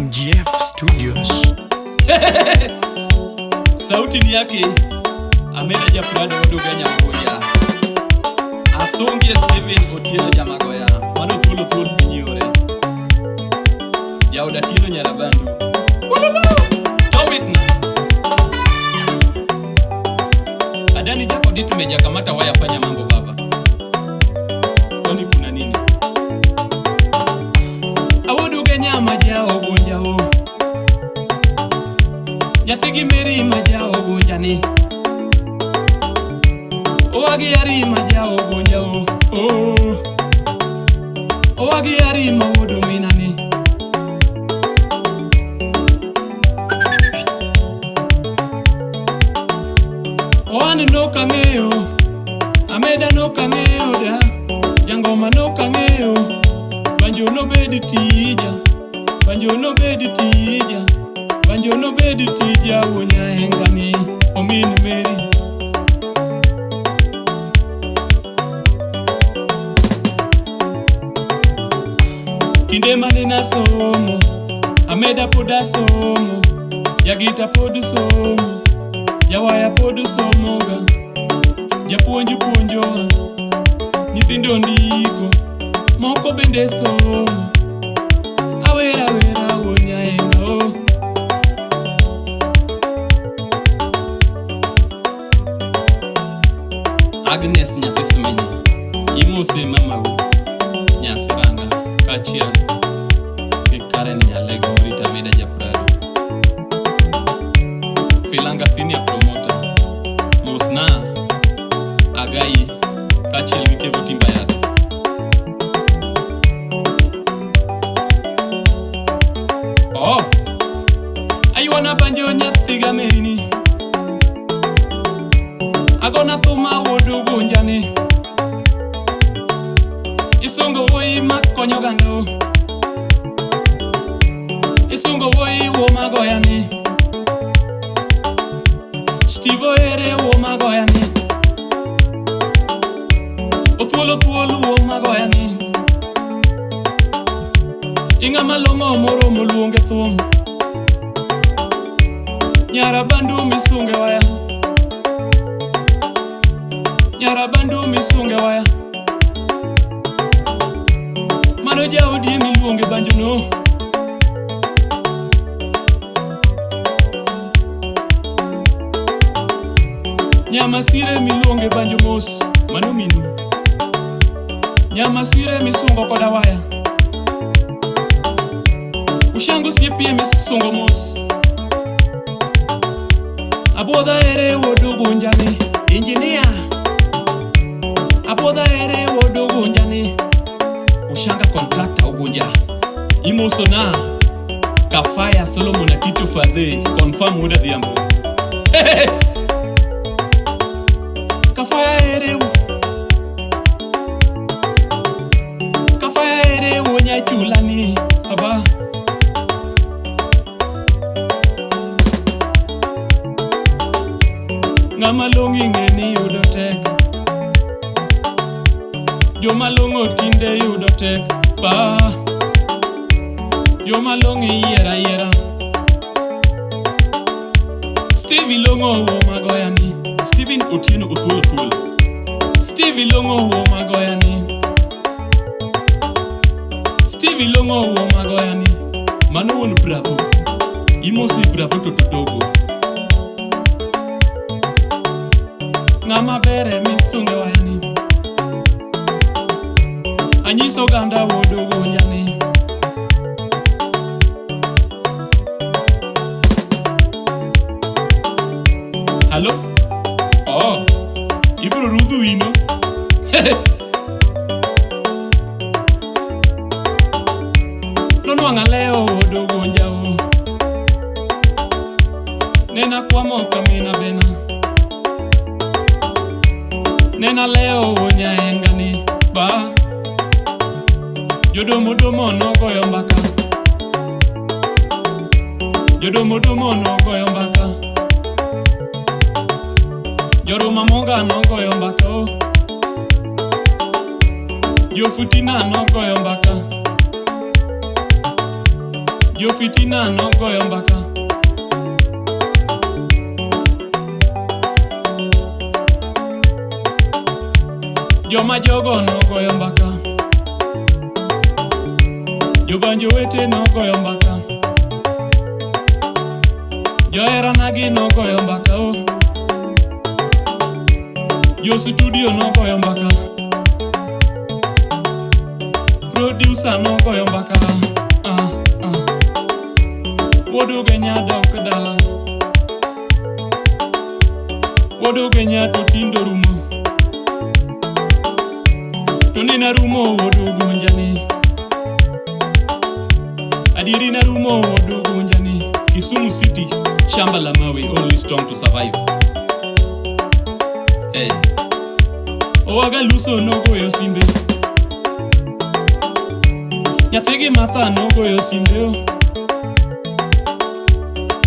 MGF Studios. Sauti ni yake Amina Japrado Oduga Nyambuya. Asungie Steven Otieno Jamagoya. Mano thuolo thuol piny yore. Jaod Atieno Nyarabandu. Wololo! Tomitna. Adani Jako Ditme Jakamata waya fanya mambo baba. Kwani kuna nini? Awoduge nyama jao gunja o. Nyathi gi Mary ma jao gunja ni. Owagi ari ma jao gunja o. Oh. Owagi ari ma wuodo mina ni. Oan nok ang'eyo, Ameda nok ang'eyo da, Jangoma nok ang'eyo, Banjo nobed tija, Banjo nobed tija, Banjo nobed tija wuo ni, omin Mary. Kinde mane nasomo, Ameda pod asomo, Jagita pod somo, Jawaya pod somoga, japuonj puonjowa, nyithindo ndiko, moko bende somo. Awera awera wuo nyaenga o. Agnes nyathi Siminyi, imose mamau Nyasiranga kaachiel gi Karen Nyalego morito Amida Japrado. Filanga senior promoter, mosna Agai kaachiel gi Kevo Timbayath. Oh, aywana banjo nyathi ga merini. Agona thuma wuod Ugunjani. Isungo wuoyi makonyo oganda o. Isungo wuoyi wuo magoya ni. Steve Oere wuo magoya ni. Othuol othuol wuo magoya ni. Ing'ama long'o moromo luonge thum. Nyara bandu misunge waya. Nyara bandu misunge waya. Mano jaodi miluonge banjo no. Nyama sire miluonge banjo mos. Mano minu. Nyama sire misungo koda waya. Ushango siepie misungo mos. Abuodha ere wuod Ugunjani. Engineer. Abuodha ere wuod Ugunjani. Ushanga contractor Ugunja. Imoso na Kafaya Solomon Atito Fadhe. Confirm wuod Adhiambo. Kafaya ere wu. Kafaya ere wuo nyachulani. Aba. Ng'ama long'o ing'e ni yudo tek. Joma long'o tinde yudo tek. Ba. Joma long'o iyiero ayiera. Stevie long'o wuo magoya ni. Steven Otieno Othuol Othuol. Stevie long'o wuo magoya ni. Stevie long'o wuo magoya ni. Mano wuon Bravo. Imose Bravo to Totogo. Ng'ama ber emisunge waya ni. Anyiso oganda wuod Ugunja ni. Halo? Oh, ibiro rudho wino? Nonwang'a leo wuod Ugunja o. Nena kwamo kamina bena. Nena leo wuo nyaenga ni. Ba. Jodomo domo nogoyo mbaka. Jodomo domo nogoyo mbaka. Joruma moga nogoyo mbaka o. Jofutina nogoyo mbaka. Jofitina nogoyo mbaka. Joma jogo nogoyo mbaka. Jobanjo wete nogoyo mbaka. Joheranagi nogoyo mbaka o. Jo studio nogoyo mbaka. Producer nogoyo mbaka. Ah, ah. Wuod Ugenya dok dala. Wuod Ugenya to tindo rumo. To nena rumo wuod Ugunja ni. Adieri na rumo wuod Ugunja ni. Kisumu City, shamba la mawe, only strong to survive. Hey. Owaga Luso nogoyo simbe. Nyathigi Martha nogoyo simbe o.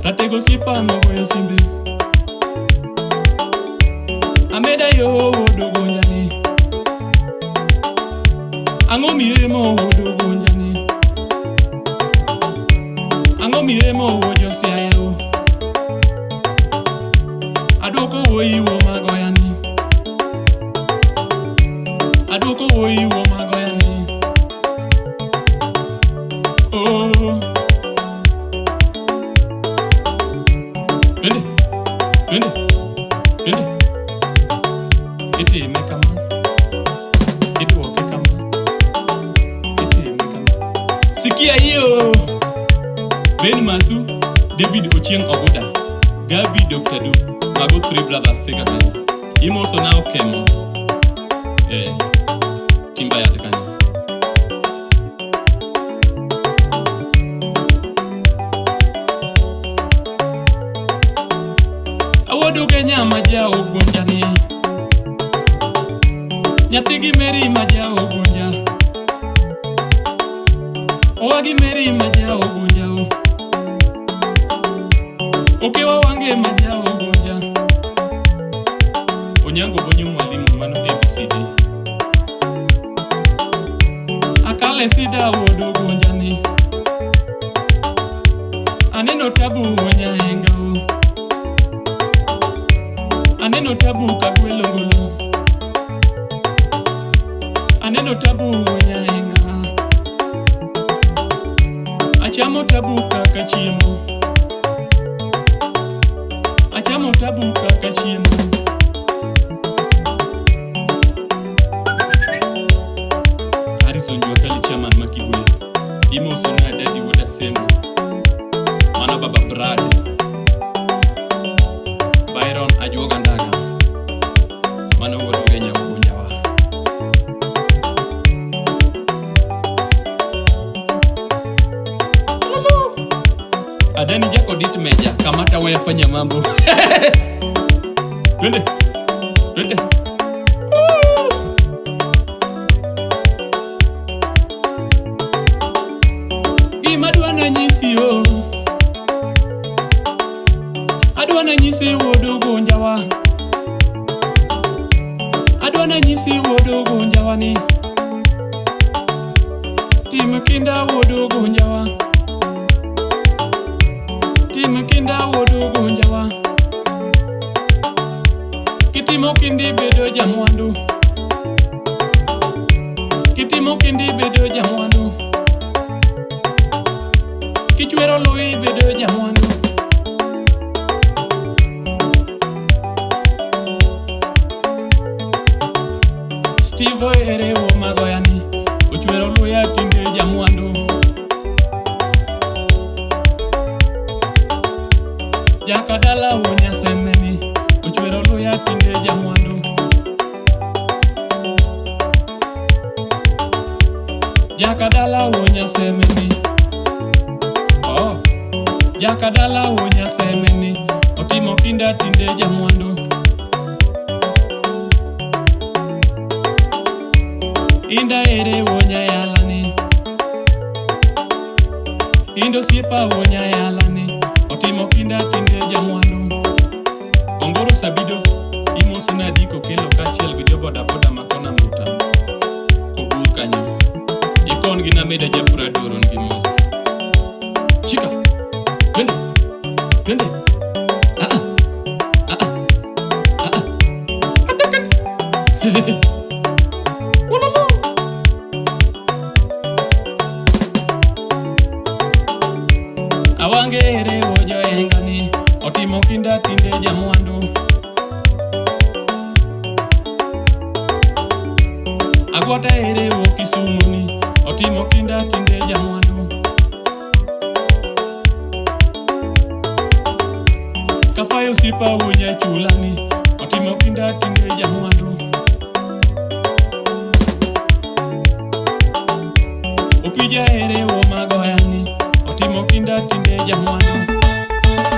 Ratego siepa nogoyo simbe. Ameda yo wuod Ugunja ni. Ang'o miremo wuod Ugunja ni. Ang'o miremo wuod Josiaya o. Aduoko wuoyi wuo magoya ni. Aduoko wuoyi wuo magoya ni. Oh. Twende, twende, twende. Itime kama, iduoke kama, itime kama. Sikia hiyo. Ben Masu, David Ochieng Oguda, Gabi Dr. Du, mago three brothers thika kanyo. Imoso na Okemo. Timba yade kanyo. Awuod Ugenya ma ja Ugunja ni. Nyathigi Mary ma ja Ugunja. Owagi Mary ma ja Ugunja o. Okewa wange ma ja Ugunja. Onyango Bonyo mwalimu mano ABCD. Akale sida wuod Ugunja ni. Aneno tabu onyaenga o. Aneno tabu kagwelo ngolo. Aneno tabu onyaenga. Achamo tabu kaka chiemo. Achamo tabu kaka chiemo. Harrison Juakali chairman ma Kibuye. Imoso na daddy wuod Asemo. Mano baba Brad. Byron Ajuoga Ndaga. Mano wuod Ugenya Ugunja wa. Adani Jakodit Meja, kamata wewe fanya mambo. Twende. Twende. Gima adwa nanyisi o. Adwa nanyisi wuod Ugunja wa. Adwa nanyisi wuod Ugunja wa ni. Tim kinda wuod Ugunja wa. Tim kinda wuod Ugunja wa. Kitimo kindi bedo jamwandu. Kitimo kindi bedo jamwandu. Kichwero lui bedo jamwandu. Steve ere wo magoyani. Ochwero luya tinde jamwandu. Jakadala wo nyasemeni. Ochwero luya tinde jamwandu. Jakadala wo nyasemeni. Oh. Jakadala wo nyasemeni. Otimo kinda tinde jamwandu. Inda ere wo nyayalani. Indo siepa wo nyayalani. Otimo kinda tinde jamwandu. Ongoro Sabido, imoso na Diko Kelo kaachiel gi jo bodaboda ma kona Muta. Kobur kanyo. Ikon gi Nameda Japur adoron gi mos. Awange ere wo joengani, otimo kinda tinde jamwandu. Agwata ere wo Kisumoni, otimo kinda tinde jamwandu. Kafayo sipa wo nyachulani, otimo kinda tinde jamwandu. Opija ere wo magoyani, otimo kinda tinde jamwandu.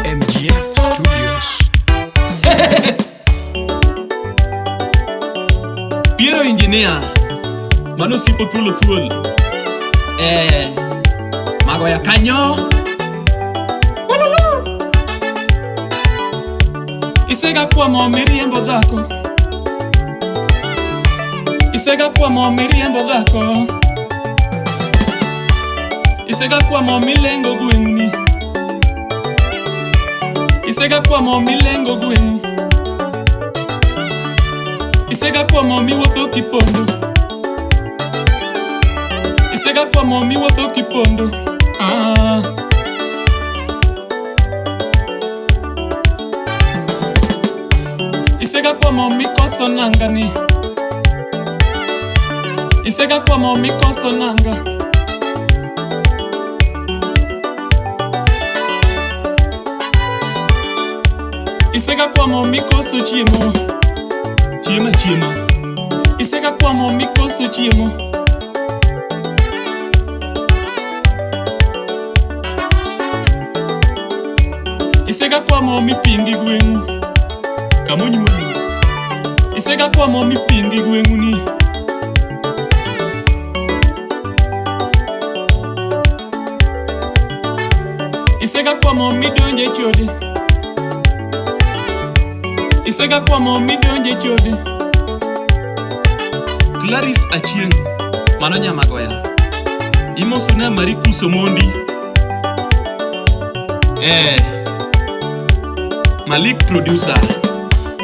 MGF Studios. Piero engineer, mano sipo thuolo thuol. Magoya kanyo. Wololo. Isega kwamo miriembo dhako. Isega kwamo miriembo dhako. Isega kwamo milengo gweng'ni. Isega kwamo milengo gweng'u. Isega kwamo miwuotho kipondo. Isega kwamo miwuotho kipondo. Ah. Isega kwamo mikoso nangani. Isega kwamo mikoso nanga. Isega kwamo mikoso chiemo. Chiema chiema. Isega kwamo mikoso chiemo. Isega kwamo mipingi gweng'u. Kamonyuoli. Isega kwamo mipingi gweng'u ni. Isega kwamo midonje chode. Isega kwamo midonje chode. Clarice Achieng', mano nyamagoya. Imoso na Marikuso Mondi. Malik producer.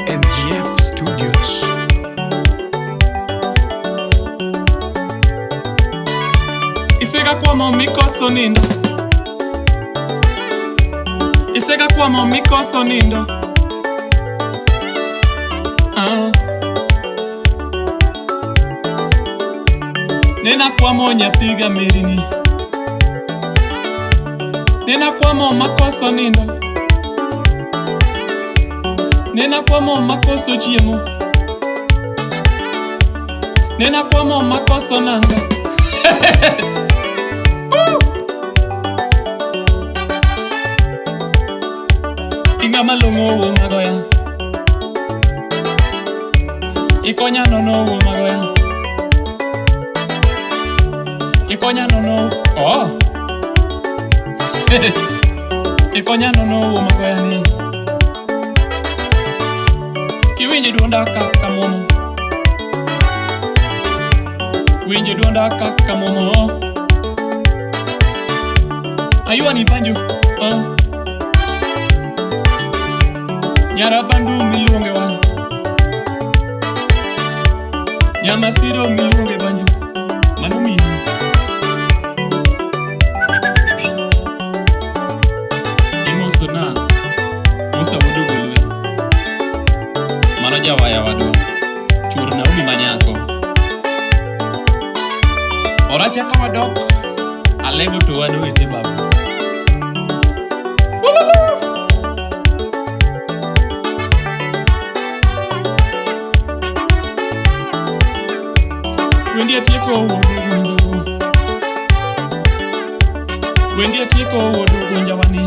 MGF Studios. Isega kwamo mikoso nindo. Isega kwamo mikoso nindo. Ah. Nena kwamo nyathiga merini. Nena kwamo makoso nindo. Nena kwamo makoso chiemo. Nena kwamo makoso nanga. Inga malong'o wo magoya. Ikonya nono wo magoya. Ikonya nono. Oh. Ikonya nono wo magoya ni. Kiwinji duonda kaka momo. Winji duonda kaka momo. Ayuani banjo. Oh. Nyara bandu miluonge wa. Nyamasiro miluonge banjo. Mano minu. Imoso na Musa wuod Ogolwe. Mano jawaya wadwa. Chuor Naomi manyako. Oracha ka wadok. Alego to wan owete baba. Wololo! Wendi atieko wuod Ugunja. Wendi atieko wuod Ugunja wani.